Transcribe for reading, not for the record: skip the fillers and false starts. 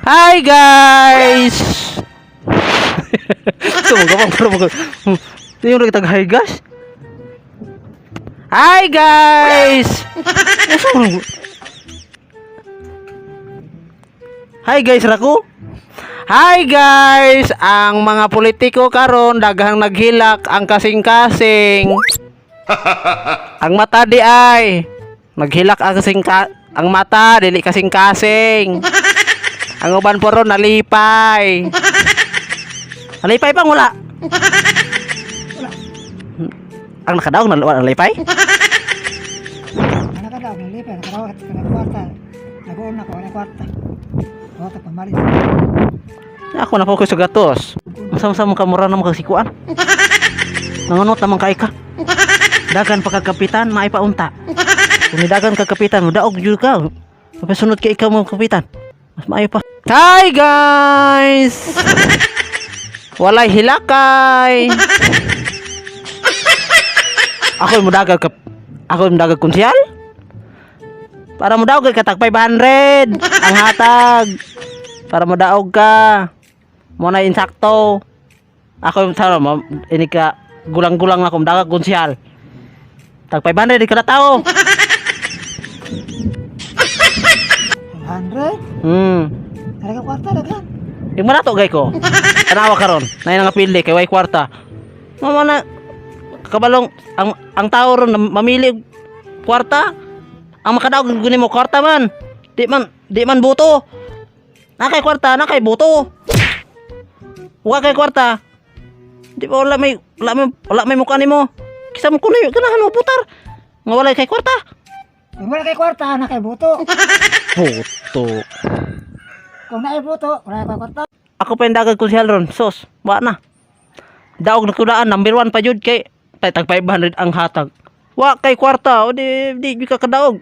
Hi guys! Sumugapang pero mag. Yung nagtag hi guys. Hi guys! Hi guys rako. Hi guys! Ang mga politiko karon daghang naghilak ang kasing-kasing. Ang mata di ay naghilak ang kasing ka ang mata dili kasing-kasing. Ang uban po ron nalipay. Nalipay pang wala. Ang nakadaog na wala nalipay? Anak ka daw, nalipay, nakarawat, nakawarta. Nag-uuna ko, wala kwarta. Kwarta pamalit. Ako na focus sa gatos. Masama-sama ka mura na makasikuan. Nangunot naman kay ka. Dagan pa kag kapitan, maay pa unta. Kung nidagan ka kapitan, mudaog jud ka. Mapasunod kay ikaw mga kapitan. Mas maayo pa. Hi guys! Walay hilakay. Ako mudagan ka ako mudagan konsyal. Para mudaog ka tag 500 ang hatag. Para mudaog ka. Mo na insakto. Ako yung tao mo ini ka gulang-gulang ako mudagan konsyal. Tag 500 di kada tao. 100? Talaga kwarta, daghan. Yung manato gay ko. Tanawa karon. Nay nga pili kay way kwarta. Mama na kabalong ang tao ron na mamili og kwarta. Ang makadaog guni mo kwarta man. Di man buto. Na kay kwarta, na kay buto. Wa kay kwarta. Di ba wala may mukha nimo. Kisa mo kuno ganahan mo putar. Nga wala kay kwarta. Kung wala kay kwarta, anak kay buto. Puto. Kung naay buto, wala kay kwarta. Ako pa yung dagat konsyal ron. Sos, wa na. Daog na kudaan, number 1 pa jud kay tay tag 500 ang hatag. Wa kay kwarta, o di di, di ka kadaog.